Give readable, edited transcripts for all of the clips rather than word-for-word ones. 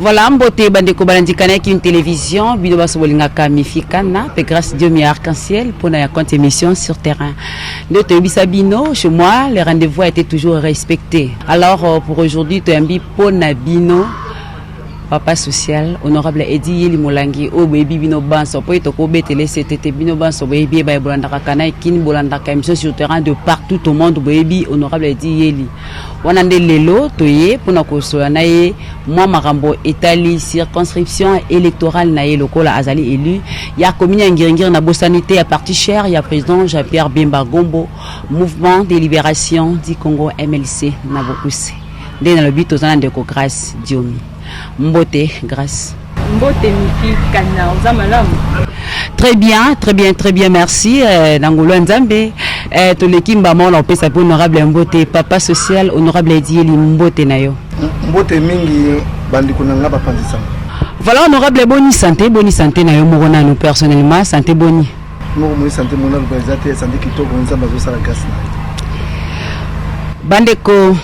Voilà, mbote bandeko balandi kanaki une télévision bino baso bolingaka mifikana pe grâce Dieu mi arc-en-ciel mpona ya compte émission sur terrain nde toyebisa bino. Chez moi, le rendez-vous a été toujours respecté. Alors pour aujourd'hui, toyambi mpona bino papa social, honorable Edi Yeli Molangi, oyo boyebi bino banso, mpo ye tokobetela ese te. Bino banso boyebi ye, baye bolandaka kana ekini, bolandaka émission sur terrain de partout au monde, boyebi honorable Edi Yeli wana. Nde lelo toye mpona kosola na ye mwa makambo etali circonscription électorale na ye, lokola azali élu ya commune ya Ngiringiri. Na bosani te ya parti cher ya président Jean-Pierre Bemba Gombo, Mouvement de libération du Congo, MLC na bokuse. Nde nalobi toza na ndeko Grâce Diomi. Mbote, Grâce. Mbote, Miki Kana, oza malamu? Très bien, très bien, très bien, merci. Na ngolo ya Nzambe, toleki mbama wana opesa mpe honorable mbote. Papa social, honorable Edi Yeli, mbote na yo. Mbote mingi, bandeko na nga bapanzisanga. Voilà, honorable, boni santé? Boni santé na yo moko nanu personnellement? Santé boni? Moko moi santé mona loba eza te, santé kitoko, Nzambe azosala grâce na ye. Bandeko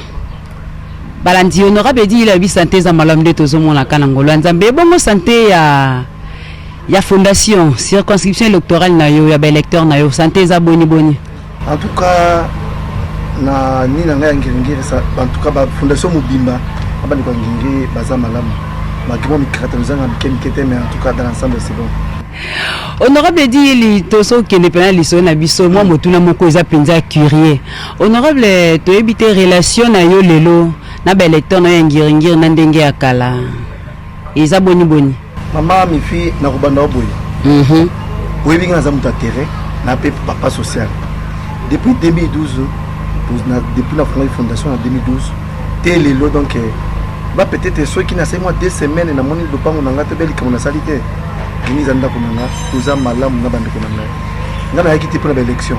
balandi, honorable Edi Yeli alobi santé eza malamu, nde tozomonaka na ngolo ya Nzambe. Ebongo santé ya fondation, circonscription électorale na yo, ya baélecteur na yo, santé eza boni boni? En tout cas, na nini na ngai ya Ngiringiri, en tout cas bafondation mobimba na bandeko ya Ngiringiri baza malamu, malgré mwa mikakatano ezanga mike mike te, mais en tout cas, dans l'ensemble, c'est bon. Honorable Edi Yeli, tozokende mpena lisolo na biso. Mwa motuna moko eza mpenza curieux. Honorable, toyebi te relation na yo lelo na baélecteur na yo ya Ngiringiri na ndenge ya kala eza boni boni? Mama Mifi, na kobanda o boye, oyebi ngai naza moto ya terrain na mpe papa social depuis 2012. Depuis nafungaki fondation na 2012 te lelo, donc ba peut-être soki nasali mwa 2 semaines, namoni lopango na ngai to be likambo nasali te. Ndenge eza ndako na nga, toza malamu na bandeko na ngai. Ngai nayaki te mpona baélection.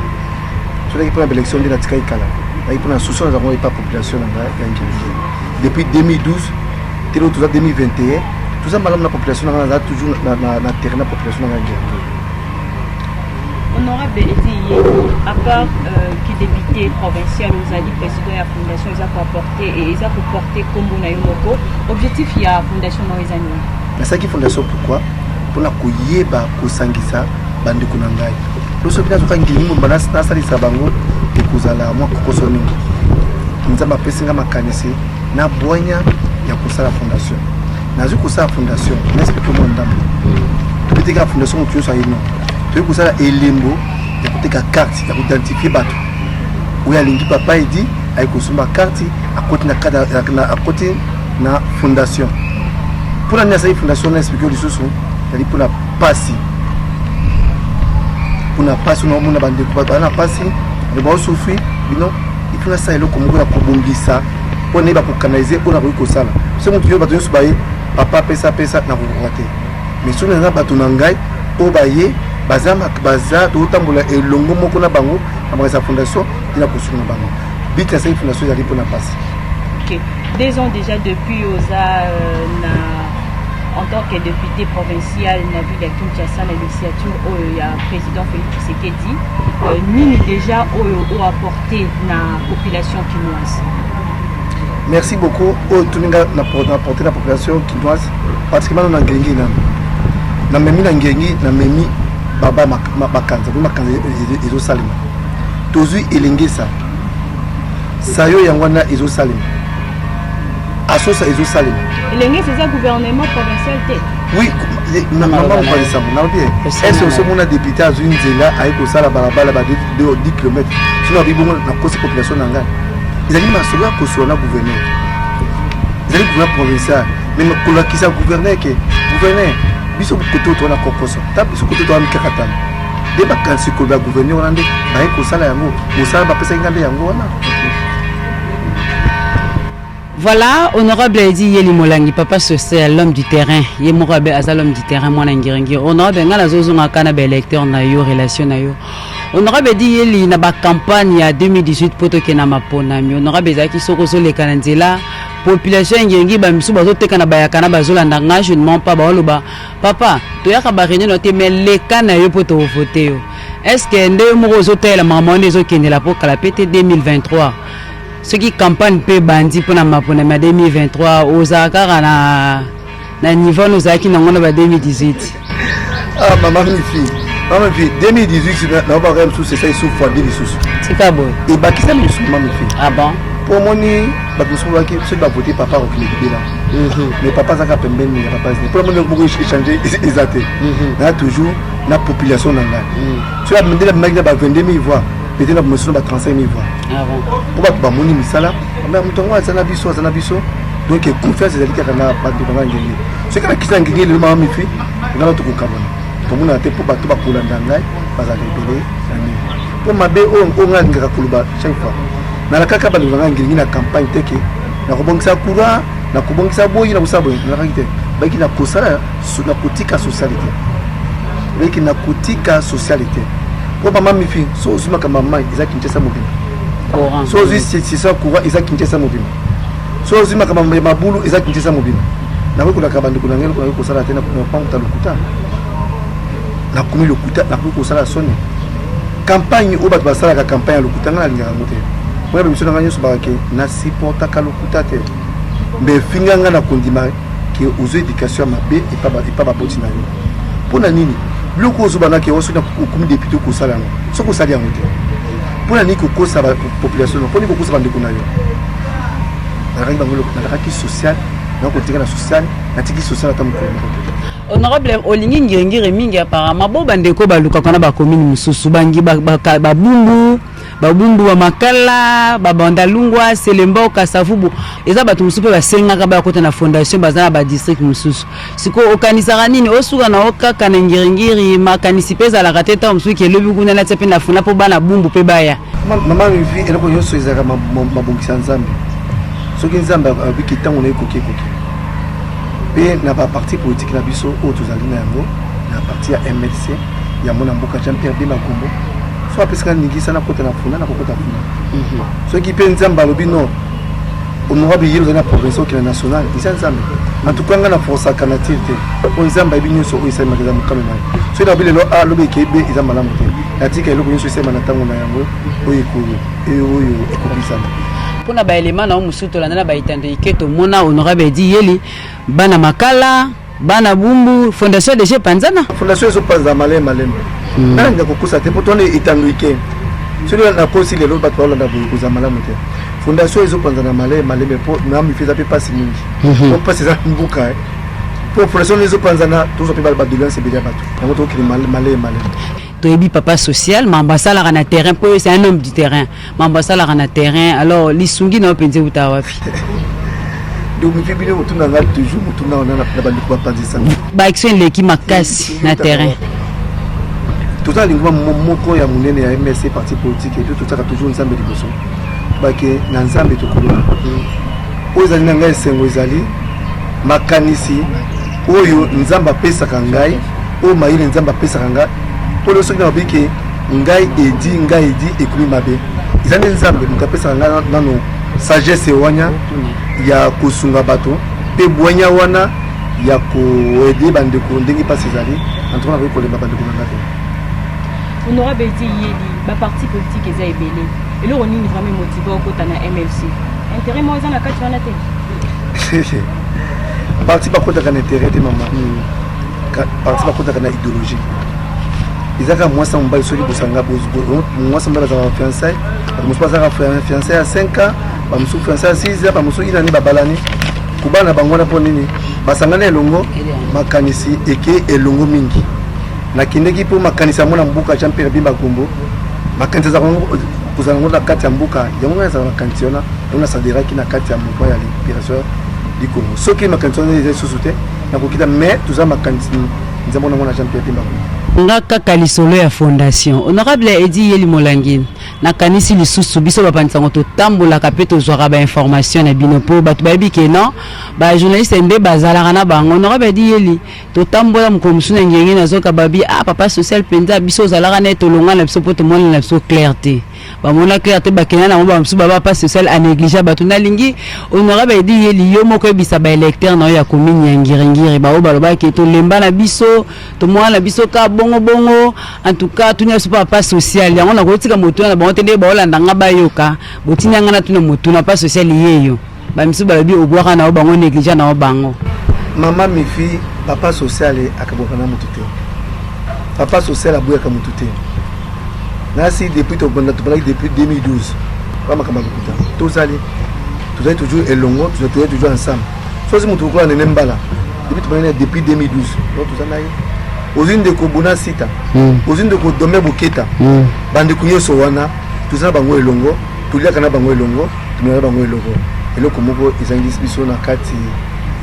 So nayaki mpona baélection nde natikaki kala. Nayaki mpona souci nazango epa population na ngai ya Ngiringiri. Depuis 2012 te lelo toza 2021, toza malamu na population na ngai. Naza toujours na terrain na population na ngai ya Ngiringiri. Honorable Edi Yeli, à part ki député provincial, ozali président ya fondation eza koapporter et eza koporter nkombo na yo moko. Objectif ya fondation na yo eza nini? Nasalaki fondation pourquoi? Mpona koyeba kosangisa bandeko na ngai. Po soki nazoka Ngiringi mobimba, nasalisa bango, ekozala mwa kokoso mingi. Nzambe apesi nga makanisi na bwanya ya kosala fondation. Nazwi kosala fondation, naexpliquer mwa ndambo. Tobeteka fondation, moto nyonso aye no. Toyei kosala elembo ya koteka carte ya koidentifier bato. Oyo alingi papa Edi aye kosomba carte, akoti na akoti na fondation. Mpona nini asali fondation? Na expliquer lisusu, ezali mpona pasi, mpona pasi omona bandeko bato baza na pasi, bato baosouffrir. Bino ifo nasala eloko moko ya kobongisa mpo nayeba kocanaliser oyo nakoki kosala. So moto yo bato nyonso baye, papa pesa pesa, nakokoka te. Mais soki naza bato na ngai oyo baye baza, baza tozotambola elongo moko na bango na makambo ya fondation ntina kosunga bango. But nasali fondation ezali mpona pasi. Ok. 2 ans déjà depuis oza na en tant que député provincial na ville ya Kinshasa, na législature oyo ya président Félix Tshisekedi, nini déjà oyo oapporté na population kinoise? Merci beaucoup. Oyo toninga na apporté na population kinoise, particulièrement na Ngiringi, nano namemi na Ngiringi, namemi baba Makanza mpe Makanza ezosalema. Tozwi Elengesa sayo, yango wana ezosalema, Asosa ezosalema. Elengesa eza gouvernement provincial te? Oui, mama mopanzisango, nalobi ese osomona député azwi nzela, aye kosala balabala ba 10 km. Soki nabi bongo, nakosi population na ngai. Ezali masolo ya kosola na gouverneur, ezali gouverneur provincial, mais kolakisa gouverneur ke gouverneur, biso kote oyo towana kokoso ta, biso kote towana mikakatano, nde bakanisi koloba ya gouverneur wana nde baye kosala yango. Mosala bapesaki nga nde yango wana. Voilà, honorable Edi Yeli Molangi, papa social, l'homme du terrain. Ye moko abe aza l'homme du terrain, mwana Ngiringiri. Honorable, nga nazozonga kana ba électeur na yo, relation na yo. Honorable Edi Yeli, na ba campagne ya 2018 po tokende na maponami. Honorable, ezalaki soki ozoleka na nzela, population ya Ngiringiri, bamisu bazoteka na bayaka na bazolanda nga, je ne mens pas, baoloba: "Papa, toyaka ba réunion na te, mais leka na yo mpo tovote yo." Est ce que nde yo moko ozotalela makambo wana ezokendela po kala pe te 2023, soki campagne mpe ebandi mpona maponami ya 2023, ozala kaka na Na niveau wana ozalaki nango na ba 2018. Ah, mama Mifi, mama Mifi, 2018 naobaka mosusu esali su fois 2 lisusu. Tika boye. Ebakisami lisusu, mama Mifi. Ah bon? Mpo omoni bato mosusu balobaki soki bavote papa akokende libela, mais papa azaka pembeni ya papa. Mpo namoni moko échange eza te, naa toujours na population na ngai. Soki nde nabimaki na ba 22 000 voix, peut-être na mosusu na ba 35 000 voix. Ah bon? Mpo bato bamoni misala, moto yango aza na biso, aza na biso. Donc confiance ezali kaka na bato na ngai ngenge. Soki nakisi na ngenge lelo, mama Mifi, ngai na tokokabana, tomonana te, mpo bato bakolanda ngai bazalaka ebele na nini. Mpo mabe oyo oyo ngai alingaka koloba chaque fois, nalakaka bandeko na ngai ngiringi na campagne te ke nakobongisa courant, nakobongisa boyi, nakosala boye. Nalakaki te, bayiki nakosala, nakotika sociale te, bayiki nakotika sociale te. Mpo mama Mifi, so ozwi makambo ya mai, eza Kinshasa mobimba. Courant. So ozwi sisa courant, eza Kinshasa mobimba. So ozwi makambo ya mabulu, eza Kinshasa mobimba. Nakoki kolaka bandeko na ngai eloko nakoki kosala te. Napanguta lokuta, nakomi lokuta, nakoki kosala soni. Campagne oyo bato basalaka, campagne ya lokuta, ngai nalingaka yango te. Mpona bamiso na ngai nyonso bakake nasupportaka lokuta te. Mbe efinga ngai na kondima ke ozwa éducation ya mabe epa baboti na yo. Mpo na nini biloko ozobanaki yango? Soki okomi député, okosala yango. Soki osali yango te, mpo na nini kokosa population? Mpo nini kokosa bandeko na yo? Nalakaki bango, nalakaki social, nakotika na social, natiki social ata mokolo moko te. Honorable, olingi ngiringiri mingi apparemment. Bo bandeko balukaka na bacommune mosusu, bangi babumbu, babumbu, bamakala, babandalungwa, Selembao, Kasavubu, eza bato mosusu mpe basengaka bakota na fondation, baza na badistrict mosusu. Sikoyo okanisaka nini? Osuka na yo kaka na ngiringiri? Makanisi mpe ezalaka te ntango mosusu elobi kuna natia mpe na funa mpo bana bumbu mpe baya? Mama Mivi, eloko nyonso ezalaka mabongisi ya Nzambe. Soki Nzambe abiki ntango na ekoki, ekoki. Mpe na baparti politique na biso oyo tozali na yango, na parti ya MLC ya mwana mboka Jean Pierre Bemba Gombo, so apesaka ningisa nakota na funa, nakokota funa. Soki mpe Nzambe alobi non, honorable ye ozali na province, okende national, eza Nzambe. En tout cas ngai na forçaka nature te, po Nzambe ayebi nyonso oyo esalemaka, eza mokano na ye. Soki nabi lelo a lobi ekei be, eza malamu te. Natika eloko nyonso esalema na ntango na yango oyo oyo ekokisama. Mpona baelema na yo mosusu, tolanda na baetando ike, tomona honorable Edi Yeli, bana Makala, bana Bumbu, fondation déjà epanzana. Fondation ezopanza maleme maleme. Nalinga kokosa te, mpo twana etando ike. Soki nakosi lelo, bato baolanda boye, kozala malamu te. Fondation ezopanzana maleme maleme, mpo na Mifi eza mpe mpasi mingi, mpo mpasi eza mboka. Mpo fondation ezopanzana, tozwa mpe badoléance ebele ya bato yango, tokokende maleme maleme. Toyebi papa social, mambo asalaka na terrain, mpo c'est un homme du terrain, mambo asalaka na terrain. Alors lisungi na yo mpenza euta wapi? Donc Mifi, bino motuna nga toujours motuna wana na bandeko bapanzisanga. Baaction eleki makasi na terrain. Toza linguma moko ya monene ya MLC, parti politique, et puis totiaka toujours Nzambe liboso. Bake na Nzambe tokoloba. Oyo ezali na ngai esengo, ezali makanisi oyo Nzambe apesaka ngai, oyo mayele Nzambe apesaka ngai. Mpo lelo soki nalobi ke ngai Edi, ngai Edi, ekomi mabe. Eza nde Nzambe moto apesaka ngai nano sagesse wana ya kosunga bato, mpe bwanya wana ya koaider bandeko ndenge mpasi ezali. En tout cas nakoki kolemba bandeko na ngai te. Honorable Edi Yeli, baparti politique eza ebele. Eloko nini vraiment motive okota na MLC? Intérêt moko eza na kati wana te? Parti bakotaka na intérêt te, mama. Parti bakotaka na idéologie. Eza kaka mwasi na mobali. Soki bosanga, mwasi mobali azalaka fiançaille, bato mosusu bazalaka fiançaille ya 5 ans, bamosusu fiançaille ya 6 ans, bamosusu inani. Babalani, kobala na bango wana mpo nini? Basangani elongo, makanisi eke elongo mingi. Nakendeki mpo makanisi yango na mboka Jean Pierre Bemba Gombo, makanisi azalaka kozala yango na kati ya mboka yango. Ngai nazala makanisi wana yango, nasaderaki na kati ya mouvement ya libération du Congo. Soki makanisi wana eza lisusu te, nakokita, mais toza makanisi nzambo nango na Jean Pierre Bemba Gombo. Nga kaka lisolo ya fondation, honorable Edi Yeli Molangi, nakanisi lisusu biso bapandisango totambolaka mpe tozwaka bainformation na bino, mpo bato bayebi ke non, bajournaliste nde bazalaka na bango. Honorable Edi Yeli, totambola mokolo mosusu na ngenge, nazoka babi: "Ah, papa social mpenza, biso ozalaka na ye, tolonga na biso mpo tomoni na biso clair te." Bamona clair te, bakenda nango, bamosusu baba papa social anéglige bato. Nalingi honorable Edi Yeli, yo moko oyebisa baélecteur na yo ya commune ya Ngiringiri, baoyo balobaki tolemba na biso, tomona na biso ka bongo bongo. En tout cas tuna biso papa social yango, nakotika motuna na bango te. Nde baolanda nga, bayoka botinda nga na tuna motuna. Papa social yeyo, bamisusu balobi obwaka na yo bango, néglige na yo bango. Mama Mifi, papa social akabwaka na mutu te. Papa social aboyaka mutu te. Nasi depuis tobanda, tobandaki depuis 2012, ba makambo ya lokuta. Tozali tozali toujours elongo, tozali toujours ensemble. Soki mutu lokola Nene Mbala, depuis tobandaki depuis 2012, donc toza na ye. Ozwi ndeko Bona Sita, ozwi ndeko Dome Boketa, bandeko nyonso wana toza na bango elongo, toliaka na bango elongo, tomela na bango elongo. Eloko moko ezangi biso na kati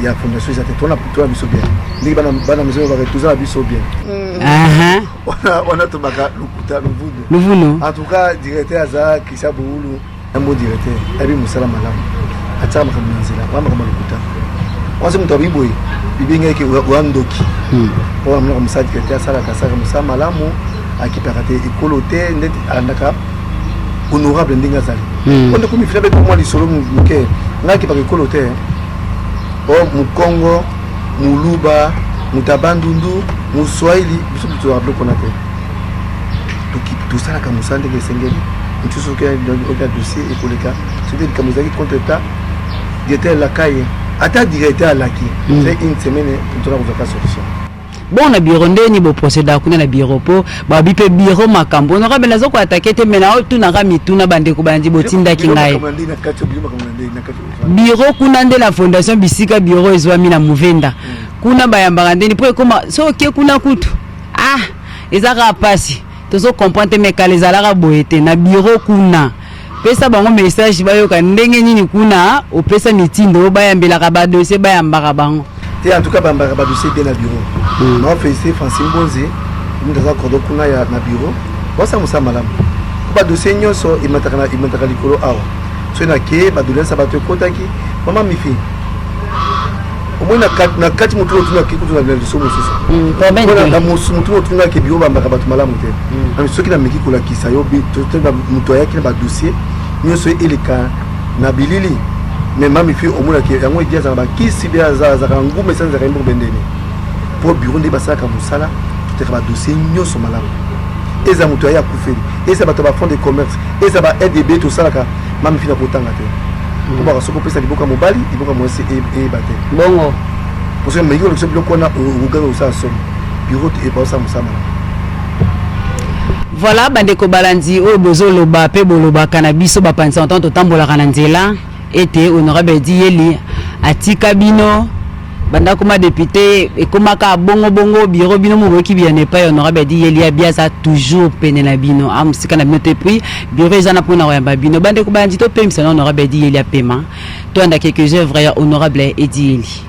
ya fondation eza te. Tona tona biso bien ndenge bana bana maison baka, toza na biso bien. Wana wana tobaka lokuta luvunu. Luvunu. En tout cas, directeur aza Christian Boulu, un bon directeur, ayebi mosala malamu, atiaka makambo na nzela. Wana makambo ya lokuta, wasi moto abi boye bibengaki oya ndoki. Po amonaka mosala directeur asalaka, asalaka mosala malamu, akipaka te ekolo te, ndeti alandaka honorable ndenge azali. Po ndeko mifila mpe mwa lisolo moke, ngai akipaka ekolo te. O mokongo, moluba, moto ya Bandundu, moswahili, biso tozalaka biloko wana te. Tosalaka mosala ndenge esengeli. Mosusu soki oka dossier ekoleka, soki likambo ezalaki contre état, directeur alaka ye, ata directeur alaki, c'est une semaine tona kozwaka solution. Bon, na bureau ndeni boprocéda kuna na bureau? Mpo babi mpe bureau makambo, honorable, naza koattaquer te, me naotunaka mituna. Bandeko bandi botindaki ngai. Makambo na ndenge na kati, bilo makambo na ndenge na kati. Bureau kuna nde na fondation, bisika bureau ezwami na Movenda kuna, bayambaka ndeni? Mpo ekoma so oke kuna kutu, ah, eza kaka mpasi, tozocomprendre te. Me kala ezalaka boye te. Na bureau kuna, pesa bango message bayoka ndenge nini kuna opesa mitindo bayambelaka badossier, bayambaka bango. Te, en tout cas bambaka badossier bien na bureau. Na félicité Francine Bonzi, moto aza coordo kuna ya na bureau, basala mosala malamu. Po badossier nyonso emataka na emataka likolo awa. Soki nakeye, badoléance ya bato ekotaki, mama Mifi, omoni na kati motu otunaki kutu na liso mosusu. Problème Mpona te. Na motu otunaki, bureau bambaka bato malamu te. Mais soki nameki kolakisa yo moto ayaki na badossier nyonso eleka na bilili, mais mami fi, omonaki yango edi azalaka bakisi be azalaka ngumu, esanzaka ye moko bendeni. Mpo bureau nde basalaka mosala, toteka badossier nyonso malamu. Eza moto aye akufeli, eza bato ya bafonds de commerce, eza ba aide ebele tosalaka. Mami fi, na kotanga te, mpo baka soki opesa liboka ya mobali, liboka ya mwasi eyeba te. Bongo. Parce que meki kolekisa biloko wana, okokaka kosala somo. Bureau baosala mosala malamu. Voilà, bandeko balandi oyo bozoloba mpe bolobaka na biso bapanzi ntango totambolaka na nzela ete honorable Edi Yeli atika bino banda koma député, ekomaka bongo bongo bureau. Bino moboyoki biyano epai honorable Edi Yeli abi aza toujours pene na bino, a mosika na bino te. Puis bureau eza na mpona koyamba bino. Bandeko balandi, topemisa na honorable Edi Yeli apema, toyanda quelques œuvres ya honorable Edi Yeli.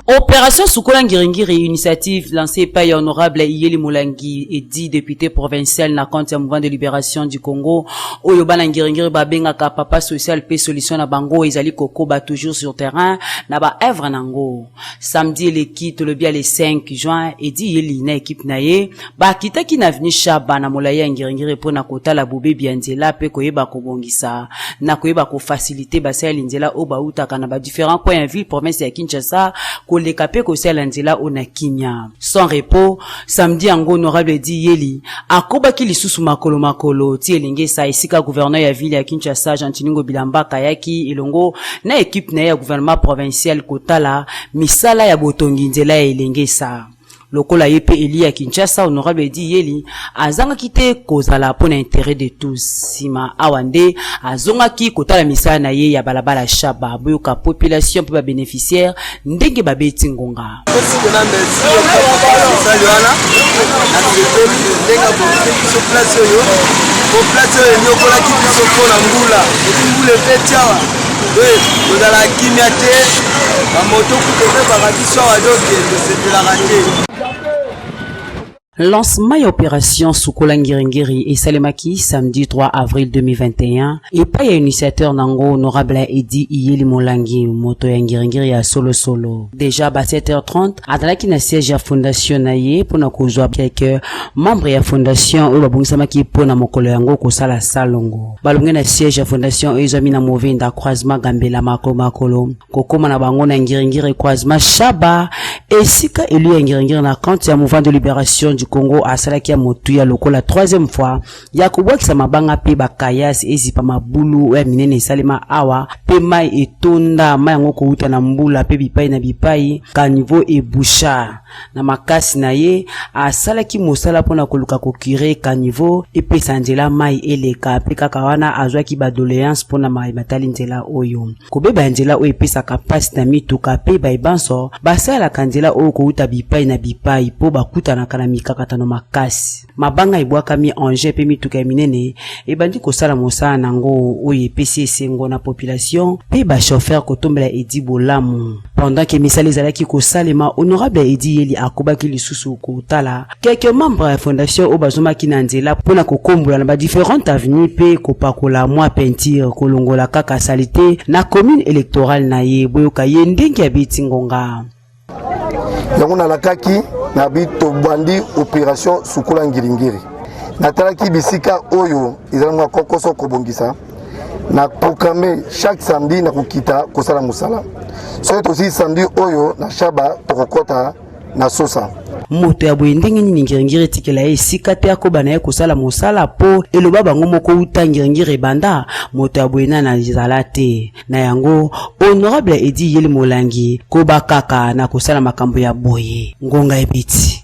Opération Sukola Ngiringiri, initiative lancée par honorable Iyeli Molangi Edi, député provincial na compte ya Mouvement de Libération du Congo, oyo bana Ngiringiri babengaka papa social pe solution na bango, ezali kokoba toujours sur terrain na ba œuvre nango. Samedi eleki, tolobi le 5 juin, Edi Yeli na équipe na ye bakitaki na avenue Shaba na molai ya Ngiringiri mpona kotala bobebi ya nzela mpe koyeba kobongisa na koyeba kofaciliter basaleli nzela oyo bautaka na badifférents coins ya ville province ya Kinshasa koleka mpe kosalela nzela oyo na kimia, sans repos. Samedi yango, honorable Edi Yeli akobaki lisusu makolo makolo ti Elengesa, esika gouverneur ya ville ya Kinshasa Gentiny Ngobila Mbaka ayaki elongo na équipe na ye ya gouvernement provincial kotala misala ya botongi nzela ya Elengesa. Lokola ye mpe élu ya Kinshasa, honorable Edi Yeli azangaki te kozala mpo na intérêt de tous. Nsima awa nde azongaki kotala misala na ye ya balabala Shaba. Boyoka population mpe babénéficiaire ndenge babeti ngonga. Mpena merci mosali wana, nasepeli ndenge abongisi biso place oyo, po place oyo enyokolaki biso mpona mbula. Epi mbula ebeti awa, tozala kimia te, bamoto kutu ebebaka biso awa, donc tosepelaka te. Lancement ya opération Sukola Ngiringiri esalemaki samedi 3 avril 2021 epai ya initiateur nango, honorable Edi Iyeli Molangi, moto ya Ngiringiri ya solosolo. Déjà ba 7h30 azalaki na siège ya fondation na ye mpona kozwa quelques membres ya fondation oyo babongisamaki mpona mokolo yango kosala salongo. Balonge na siège ya fondation oyo ezwami na Movenda, croisement Gambela, makolo makolo kokóma na bango na Ngiringiri, croisement Shaba, esika élu ya Ngiringiri na compte ya Mouvement de Libération du du Congo asalaki ya motuya lokola troisième fois ya kobwakisa mabanga mpe bakayasi ezipa mabulu oyo ya minene esalema awa mpe mai etonda, mai yango kowuta na mbula mpe bipai na bipai caniveau eboucha. Na makasi na ye asalaki mosala mpo na koluka kocurer caniveau epesa nzela mai eleka, mpe kaka wana azwaki badoléance mpo na mai matali nzela oyo. Kobeba ya nzela oyo epesaka mpasi na mituka mpe baye banso basalelaka nzela oyo kowuta bipai na bipai mpo bakutanaka na mikakatano makasi. Mabanga ebwakami, engin mpe mituka ya minene ebandi kosala mosala nango oyo epesi esengo na population mpe bachauffeur kotombela Edi bolamu. Pendant ke misala ezalaki kosalema, honorable Edi Yeli akobaki lisusu kotala quelques membres ya fondation oyo bazomaki na nzela mpona kokombola na badifférentes avenues mpe kopakola mwa peinture, kolongola kaka saleté na commune électorale na ye. Boyoka ye ndenge abeti ngonga. Yango nalakaki na bi tobandi opération sukola Ngiringiri. Natalaki bisika oyo ezali mwa kokoso kobongisa na programme. Chaque samedi na kokita kosala mosala. Soki tosili samedi oyo na Shaba, tokokɔta na Sosa. Moto ya boye, ndenge nini Ngiringiri etikela ye esika te akoba na ye kosala mosala? Mpo eloba bango moko, uta Ngiringiri ebanda, moto ya boye nani azala te. Na yango, honorable Edi Yeli Molangi, koba kaka na kosala makambo ya boye. Ngonga ebeti.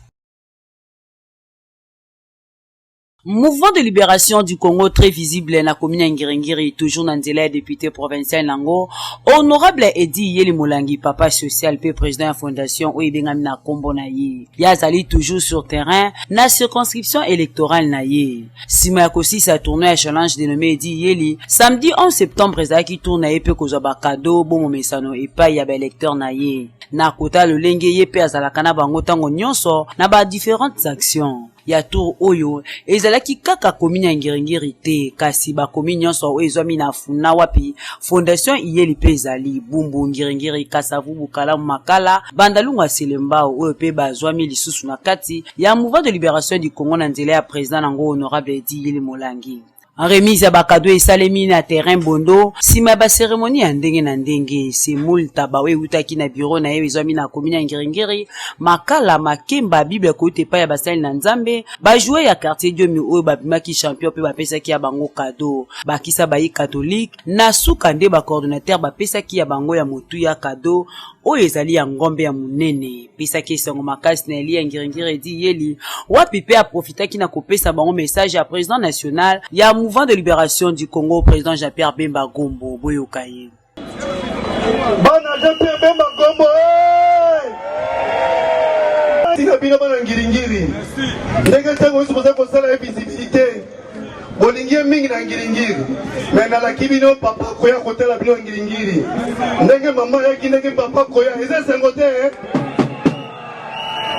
Mouvement de libération du Congo très visible na commune ya Ngiringiri, toujours na nzela ya député provincial nango honorable Edi Yeli Molangi, papa social pe président ya fondation oyo ebengami na nkombo na ye. Ye azali toujours sur terrain na circonscription électorale na ye. Nsima ya kosilisa tournoi ya challenge dénommé Edi Yeli, samedi 11 septembre ezalaki tour na ye mpe kozwa bacadeau bomomesano epai ya baélecteur na ye, na kota lolenge ye mpe azalaka na bango ntango nyonso na badifférentes actions ya tour oyo. Ezalaki kaka commune ya Ngiringiri te, kasi bacommune nyonso oyo ezwami na Funa, wapi fondation Iyeli mpe ezali: Bumbu, Ngiringiri, Kasavubu, Kalamu, Makala, Bandalungu ya Selembao, oyo mpe bazwami lisusu na kati ya Mouvement de libération du Congo na nzela ya président nango honorable Edi Yeli Molangi. Remise ya bacadeau esalemi na terrain Bondo nsima ya bacérémonie ya ndenge na ndenge. Semul taba oyo eutaki na bureau na ye ezwami na commune ya Ngiringiri, makala, makemba, bible kouta epai ya basali na Nzambe, bajoueur ya quartier Diomi oyo babimaki champion mpe bapesaki ya bango cadeau, bakisa bayi catholique. Na suka nde bacoordonnateur bapesaki ya bango ya motuya cadeau oyo ezali ya ngombe ya monene. Epesaki esengo makasi na eli ya Ngiringiri Edi Yeli, wapi mpe aprofitaki na kopesa bango message ya président national ya Mouvement de libération du Congo, président Jean-Pierre Bemba Gombo. Boyoka ye. Bana Jean-Pierre Bemba Gombo, tina bino bana Ngiringiri, ndenge ntango nyonso boza kosala ye visibilité, bolingi ye mingi na Ngiringiri. Me nalaki bino, papa koya kotala bino Ngiringiri ndenge mama ayaki, ndenge papa koya eza esengo te.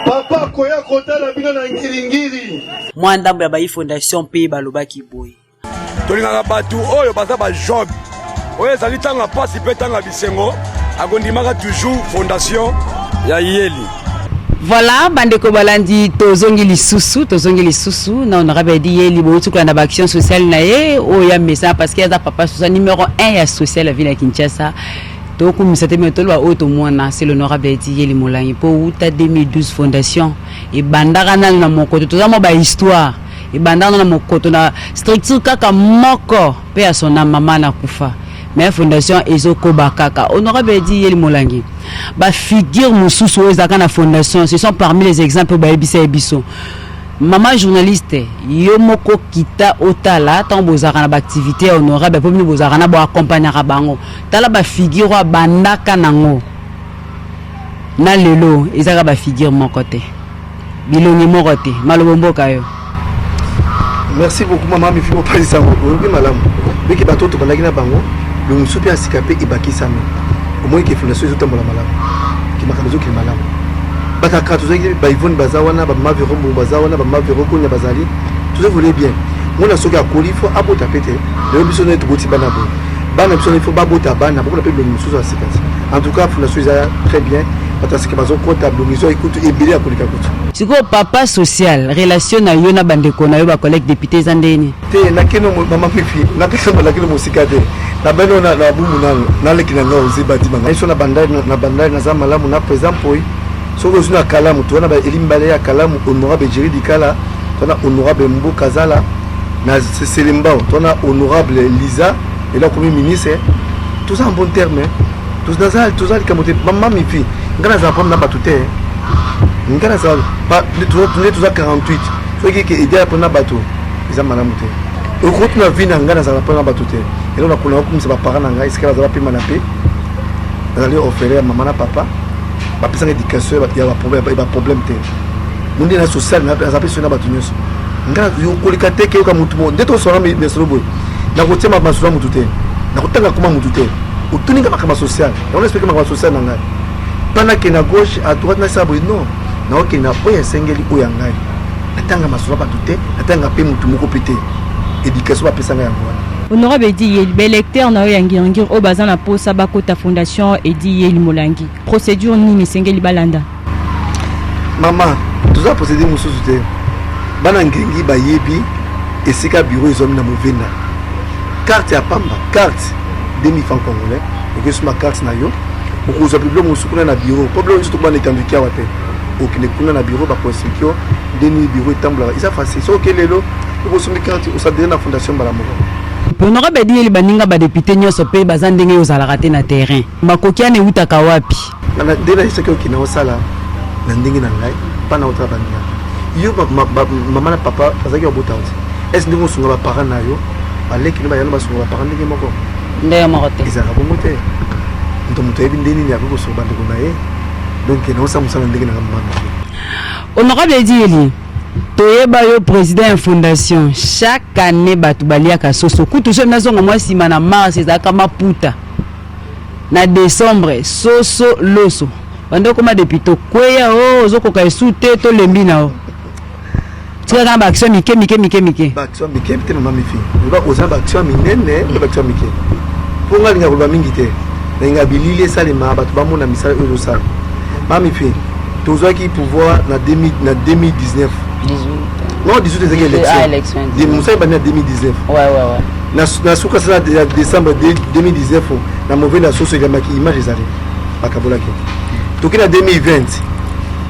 Papa koya kotala bino na Ngiringiri. Mwa ndambo ya bayi fondation mpe balobaki boye. Tolingaka bato oyo baza bajob oyo ezali ntango ya mpasi mpe ntango ya bisengo, akondimaka toujours fondation ya Yeli. Voilà, bandeko balandi, tozongi lisusu na honorable Edi Yeli. Bouti kolanda baaction sociale na ye oyo ya mesa, parce que aza papa social numéro 1 ya social ya ville ya Kinshasa. Tokumisa te, me toloba oyo tomona, c'est l'honorable Edi Yeli Molangi, mpo wuta 2012 fondation ebandaka nanu na mokoto. Toza mwa bahistoire, ebandaka nanu na mokoto na structure kaka moko mpe ya sona mama na kufa, mais fondation ezokoba kaka. Honorable Edi Yeli Molangi, bafigure mosusu oyo ezalaka na fondation, ce sont parmi les exemples oyo bayebisa ye biso. Mama journaliste, yo moko kita otala ntango bozalaka na baactivité ya honorable, mpo bino bozalaka na boaccompagnaka bango. Tala bafigure oyo abandaka nango na lelo, ezaka bafigure moko te, bilongi moko te. Malobo mboka yo. Merci beaucoup, mama Mifi. Mopalisa yango oyoki malamu. Biki bato tobandaki na bango, longisu mpe ya sika mpe ebakisami. Omoni ke fondation ezotambola malamu, ke makambo ezokende malamu. Bataka tozalaki, baivone baza wana, bamama Vero Mbongo baza wana, bamama Vero Konya bazali, tozoévolue bien. Mwana soki akoli, fo abota pe te. Lelo biso nde toboti bana boye, bana biso fo babota bana bokona mpe bilongi mosusu ya sika. En tout cas, fondation eza très bien, bato ya sika bazokɔta, bilongi ezo ekutu ebele ya koleka kutu. Sikoyo papa social, relation na yo na bandeko na yo bacollègue député eza ndeni? Te, nakende, mama Fifi, nakende, nakende mosika te. Nabandi na Bumbu nano, naleki na nga oze badimanga biso na Bandali. Na Bandali naza malamu na président Poi. Soki ozwi na Kalamu, toza na baeli mibale ya Kalamu, honorable Jerry Dikala, toza na honorable Mbo Kazala. Na Selembao, toza na honorable Liza, lelo akomi ministre. Toza en bon terme, toza likambo te. Mama Mifi, ngai nazala problème na bato te. Ngai nazala nde toza 48, soki ke idea mpona bato eza malamu te. Okoti na vie na ngai, nazala mpona bato te. Eloko nakona kokumisa baparent na ngai esika baza, bapema na pe. Nazali orphelin ya mama na papa, bapesanga éducation ya baproblème te. Monde na social, naza mpe soki na bato nyonso. Ngai okoleka te keyoka motu mo nde tosala mesolo boye. Nakotia masolo ya motu te, nakotanga koma motu te. Otuninga makambo ya social, yango naexplique makambo ya social na ngai. Mpa nakende na gauche, à droite, nasala boye, non. Naokende na oyo esengeli, oyo ya ngai. Natanga masolo ya bato te, natanga mpe motu moko mpe te. Éducation bapesa ngai yango wana. Honorable Eddy Yeli, baélecteur na yo ya Ngiri-Ngiri oyo baza na posa bakota fondation Eddy Yeli Molangi, procédure nini esengeli balanda? Mama, toza procédure mosusu te. Bana Ngengi bayebi esika bureau ezwami na Movenda. Carte ya pamba, carte 2000 francs congolais. Okosomba carte na yo, okozwa biloko mosusu kuna na bureau, po biloko nyonso tokobana etanduki awa te. Okende kuna na bureau, bakoexplique yo nde nini bureau etambolaka. Eza facile. Soki oke lelo, okosombi carte, osadere na fondation mbala moko. Honorable Eddy Yeli, baninga badéputé nyonso mpe baza ndenge oyo ozalaka te na terrain. Makoki wana eutaka wapi? Nde nayesaki, okende osala na ndenge na ngai mpa na otala baninga. Yo mama na papa bazalaki babota te. Ese ndenge osunga baparent na yo, baleki no bayano basunga baparent ndenge moko? Ndenge moko te. Ezalaka bongo te. Moto ayebi nde nini akoki kosunga bandeko na ye. Donc naosala mosala ndenge na nga, mama na. Honorable Eddy Yeli, toyeba yo président ya fondation. Chaque année bato baliaka soso. Kutu soki nazonga mwa nsima, na mars ezalaka maputa, na décembre soso, loso. Banda okoma député, okweya o ozokoka esu te, tolembi na yo. Tikaka na baaction mike mike mike mike. Baaction mike te, mama Mifi. Oza na baaction minene mpe baaction mike. Mpo nga alinga koloba mingi te, nalinga bilili esalema, bato bamona misala oyo ezosala. Mama Mifi, tozwaki pouvoir na 2019, non, 18 ezalaki élection, mosala ebandi na 2019. Na suka sala ya décembre 2019, na mauvais na soso eliamaki, image ezali, bakabolaki. Toki na 2020,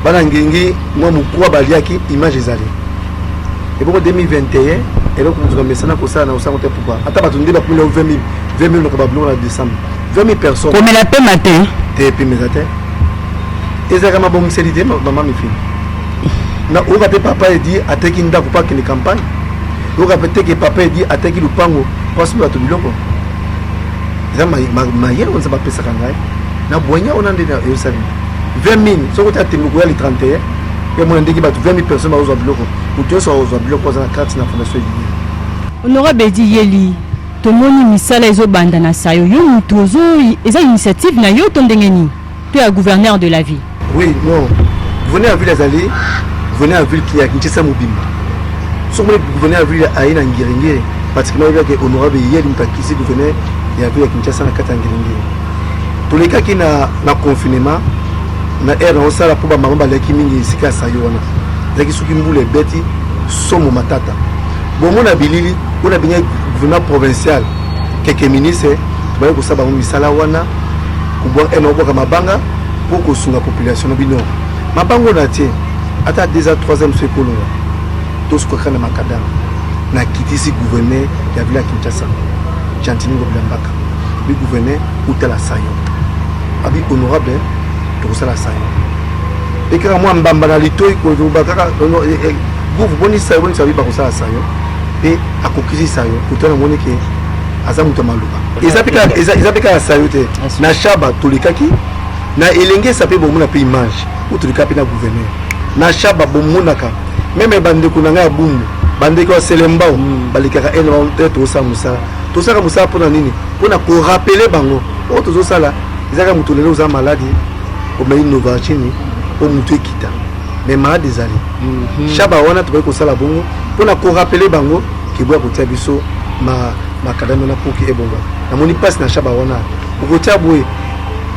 bana Ngengi mwa mokuwa baliaki, image ezali. Eboko 2021, eloko moto na mesana kosala na osango te. Pourquoi ata bato nde bakomela 20 000, 20 000 noka babiloko na décembre, 20 000 personnes? Komela pema te. Te, pema eza te. Ezalaka mabongiseli te, mama Mifi. Na oyoka te papa Eddy ateki ndako mpo akende campagne. Oyoka pe te ke papa Eddy ateki lupango mpo asomba bato biloko. Eza mayele oyo Nzambe apesaka ngai na bwanya wana nde eyosalema. 20 000, soki oti atembe koya le 31, mpe mona ndenge bato 20 000 personnes bakozwa biloko. Moto nyonso akozwa biloko aza na carte na fondation Eddy. Honorable Eddy Yeli, tomoni misala ezobanda na sayo. Yo mutu ozo, eza initiative na yo to ndenge nini, to ya gouverneur de la ville? Oui, non, gouverneur ya ville azali gouverneur ya ville ya Kinshasa mobimba. Soki omoni gouverneur ya ville aye na Ngiringiri, pratiquement oyebaki honorable Yeli moto akisi gouverneur ya ville ya Kinshasa na kati ya Ngiringiri. Tolekaki na confinement na aire naosala mpo bamama baliaki mingi esika ya sayo wana. Ezalaki soki mbula ebeti somo, matata. Bomona bilili oyo nabengaki gouvernement provincial, keke ministre, tobaki kosala bango misala wana, na kobwaka mabanga mpo kosunga population na bino. Mabanga oyo na tie ata 2 ans, 3 ans, so ekolonga, tosuka kaka na macadam. Nakitisi gouverneur ya ville ya Kinshasa, Gentiny Ngobila Mbaka, bi gouverneur utala sayo, abi honorable, tokosala sayo. E kaka mwa mbamba na litoi, koloba kaka gouve boni sayo, boni sayo, bakosala sayo. Mpe akokisi sayo. Kutu namoni ke aza moto ya maloba. Eza mpe kaka sayo te, na Shaba tolekaki na Elengesa mpe bomona mpe image oyo toleka mpe na gouverneur na Shaba. Bomonaka même bandeko na ngai ya Bumbu, bandeko ya Selembao balekaka ene te. Tozosala mosala, tosalaka mosala mpona nini? Mpona korappeler bango oyo tozosala. Ezaka moto lelo oza maladi, omeli Novalgine po motu ekita, mais maladi ezali. Shaba wana tokoki kosala bongo mpona korappeler bango keboya kotia biso macadam wana poki ebonga. Namoni mpasi na Shaba wana, okotia boye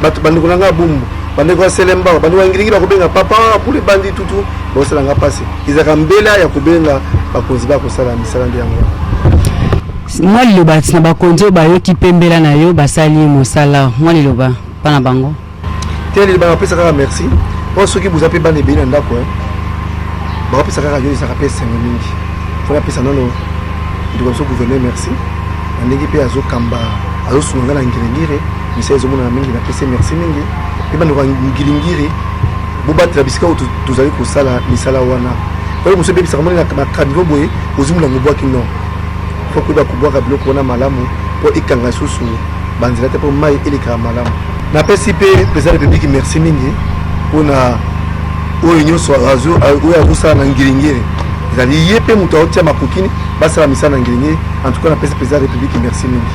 bato, bandeko na ngai ya Bumbu, bandeko ya Selembao, bandeko ya Ngiringi bakobenga papa pule bandi tutu, bakosala nga mpasi. Ezalaka mbela ya kobenga bakonzi bakosala misala nde yango. Mwa liloba na bakonzi oyo bayoki mpe mbela na yo, basali mosala, mwa liloba mpa na bango. Te, liloba napesa kaka merci. Mpo soki boza mpe bana ebele na ndako, bakopesa kaka yo, ezalaka mpe esengo mingi. Fo napesa nano ndeko biso gouverneur merci na ndenge mpe azokamba, azosunga ngai na Ngiri-Ngiri. Misala ezomonana mingi, napesi merci mingi. Mpe bandeko ya Ngiri-Ngiri, bobatela bisika oyo tozali kosala misala wana. Oyo mosusu ebebisaka, moni na bacaniveau boye, ozwi molango, obwaki. Non, fo koyeba kobwaka biloko wana malamu mpo ekanga lisusu banzela te, mpo mai elekaka malamu. Napesi mpe président République merci mingi mpona oyo nyonso oyo azosala na Ngiri-Ngiri. Ezali ye mpe moto aotia makokini basala misala na Ngiri-Ngiri. En tout cas, napesi président République merci mingi.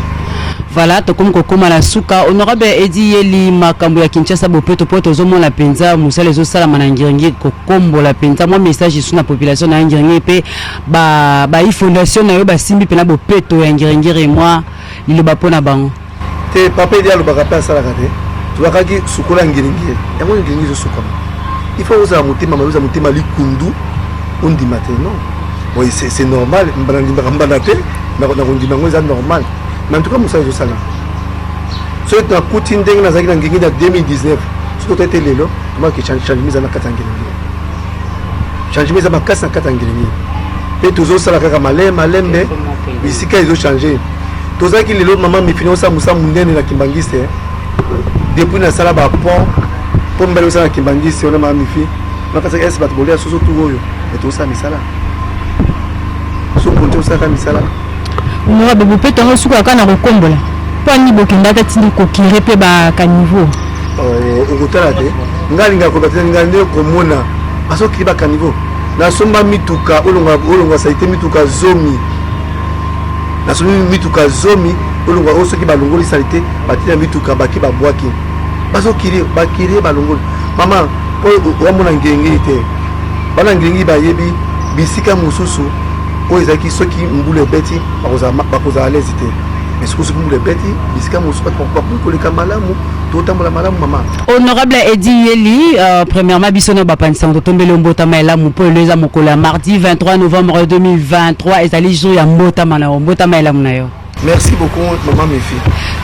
Voilà, tokomi kokóma na suka. Honorable Eddy Iyeli, makambo ya Kinshasa bopeto, mpo tozomona mpenza mosala ezosalama na Ngiri-Ngiri, kokombola mpenza, mwa message esu na population na Ngiri-Ngiri mpe bai fondation na yo basimbi mpena bopeto ya Ngiri-Ngiri, mwa liloba mpo na bango. Te, papa Eddy alobaka mpe asalaka te. Tobakaki sukola Ngiri-Ngiri, yango Ngiri-Ngiri ezosukama. Il faut ozala motema mabe, ozala motema likundu, ondima te. Non, bon, c'est normal, mbanda ndimaka mbanda te, nakondima yango, eza normal. Mais en tout cas, mosala ezosala. Soki nakuti ndenge nazalaki na Ngiri-Ngiri na 2019, soki totali te lelo, tomaki changement eza na kati ya Ngiri-Ngiri, changement eza makasi na kati ya Ngiri-Ngiri. Mpe tozosala kaka malembe malembe, bisika ezochange. Tozalaki lelo, mama Mifini, osala mosala monene na Kimbangiste. Depuis nasala bapont mpo mibale osala na Kimbangiste wana, mama Mifi, nakasaki ese bato bolia soso tu oyo etosala misala so konti osalaka misala. Honorable, bopeto yango sukaka kaka na kokombola? Mpo ani bokendaka tindi kocurer mpe bacaniveau? Okotala te, ngai alingaka koba te. Ngai nde komona bazocurer bacaniveau. Nasomba mituka olongwa saleté, mituka 10. Nasombi mituka 10 olongwa oyo, soki balongoli saleté, batina mituka, baki babwaki, bazocurer, bacurer, balongoli. Mama, mpo wamona Ngiri-Ngiri te, bana Ngiri-Ngiri bayebi bisika mosusu oyo ezalaki, soki mbula ebeti, bakozala à l'aise te. Mais soki mbula ebeti, bisika mosusu bato bakoki koleka malamu, totambola malamu, mama. Honorable Eddy Iyeli, premièrement, biso na bapandisango totombeli mbotama elamu, mpo elo eza mokolo ya mardi 23 novembre 2023, ezali jour ya mbotama na yo. Mbotama elamu na yo. Merci beaucoup, mama Mifi.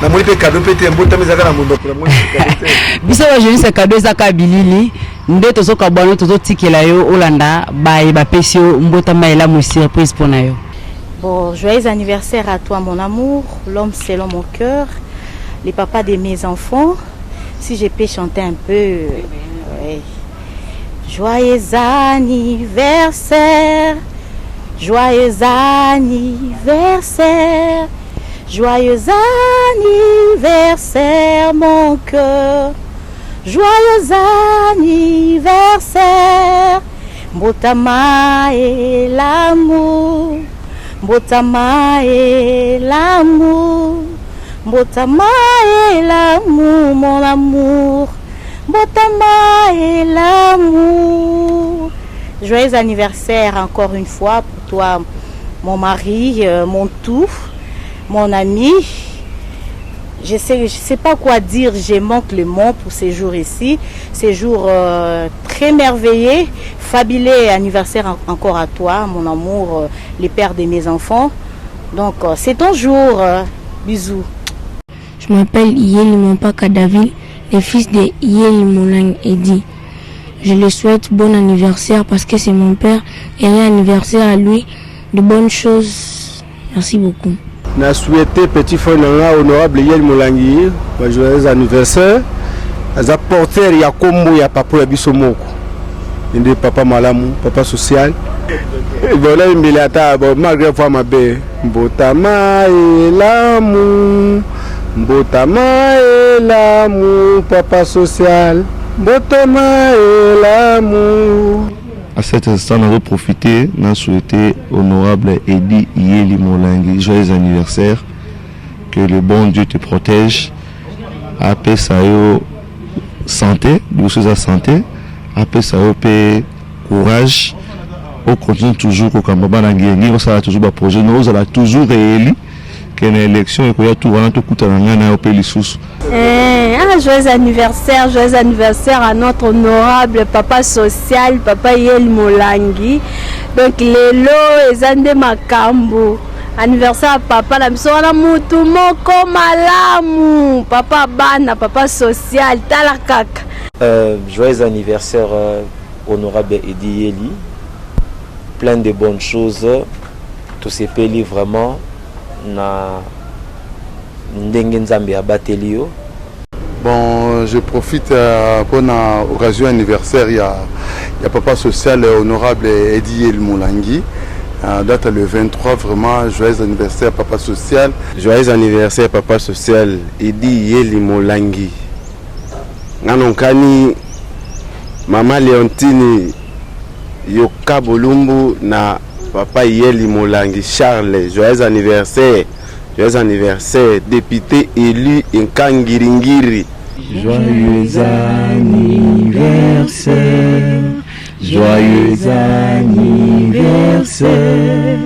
Namoni mpe cadeau mpe te. Mbotama ezalaka na mondoko, namoni cadeau te. Biso bajeunesse, cadeau ezaka bilili nde tozokabwana. Tozotikela yo olanda baye bapesi yo mbotama elamu, surprise mpo na yo. Bon, joyeux anniversaire à toi, mon amour, l'homme selon mon cœur, le papa de mes enfants. Si je peux chanter un peu. Oui. Joyeux anniversaire, joyeux anniversaire, joyeux anniversaire, mon cœur. Joyeux anniversaire, Mbotama elamu, Mbotama elamu, Mbotama elamu, mon amour, Mbotama elamu. Joyeux anniversaire encore une fois pour toi, mon mari, mon tout, mon ami. Je sais pas quoi dire, je manque le mot pour ces jours ici. Ces jours très merveilleux, fabuleux anniversaire encore à toi, mon amour, le père de mes enfants. Donc, c'est ton jour. Bisous. Je m'appelle Iyeli Mompaka David, le fils de Iyeli Molang Eddy. Je le souhaite bon anniversaire parce que c'est mon père et un anniversaire à lui, de bonnes choses. Merci beaucoup. Na souhaité petit frère na nga honorable Iyeli Molangi ba joyeux anniversaire. Aza porteur ya kombo ya papa ya biso moko nde papa malamu, papa social. Bona mbele ata bon, malgré fois mabe. Mbotama elamu, mbotama elamu, papa social, mbotama elamu. À cet instant, nous avons profité, nous souhaité honorable Eddy Iyeli Molangi, joyeux anniversaire. Que le bon Dieu te protège. Apesa yo santé, liboso eza santé. Apesa yo pe courage. On continue toujours kokamba bana Ngiri-Ngiri, osala toujours ba projet, no ozala toujours réélu, ke na élection ekoya tour wana tokutana ngai na yo mpe lisusu. Eh, ah, joyeux anniversaire, joyeux anniversaire à notre honorable papa social, papa Iyeli Molangi. Donc lelo eza nde makambo. Anniversaire ya papa na biso wana, mutu moko malamu, papa bana, papa social, tala kaka. Euh, joyeux anniversaire euh, honorable Eddy Yeli. Plein de bonnes choses. Tosepeli vraiment na ndenge Nzambe abateli yo. Bon, je profite euh, pour l'occasion anniversaire, il y a, il y a papa social honorable Eddy Yeli Moulangi. Euh, date le 23, vraiment, joyeux anniversaire papa social. Joyeux anniversaire papa social Eddy Yeli Molangi. Ngano nkani mama Leontine Yoka Bolumbu na papa Yeli Molangi Charles. Joyeux anniversaire. Joyeux anniversaire député élu Nkangiringiri. Joyeux anniversaire, joyeux anniversaire,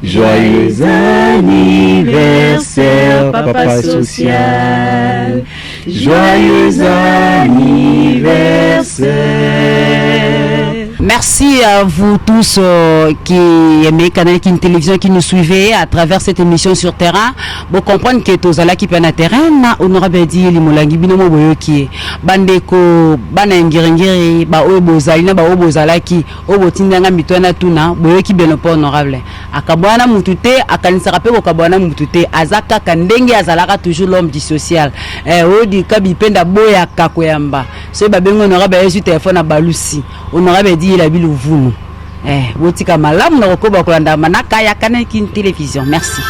joyeux anniversaire, papa social, joyeux anniversaire. Merci à vous tous qui aimez Canal Kin Télévision, qui nous suivez à travers cette émission sur terrain. Vous comprenez que tozala qui na terrain na honorable Eddy Limolangi bino mo boyoki bandeko bana ngiringiri ba oyo bozali na ba oyo bozalaki oyo botindanga mito na tuna boyoki beno po honorable akabwana mutu te, akanisaka mpe kokabwana mutu te, aza kaka ndenge azalaka, toujours l'homme du social. Oyo dika bipenda boyaka koyamba soki babengi honorable, ayezwi telefone na balusi honorable Eddy Yelabi Luvunu. Botika malamu na kokoba kolanda manaka ya Canal Kin Télévision. Merci.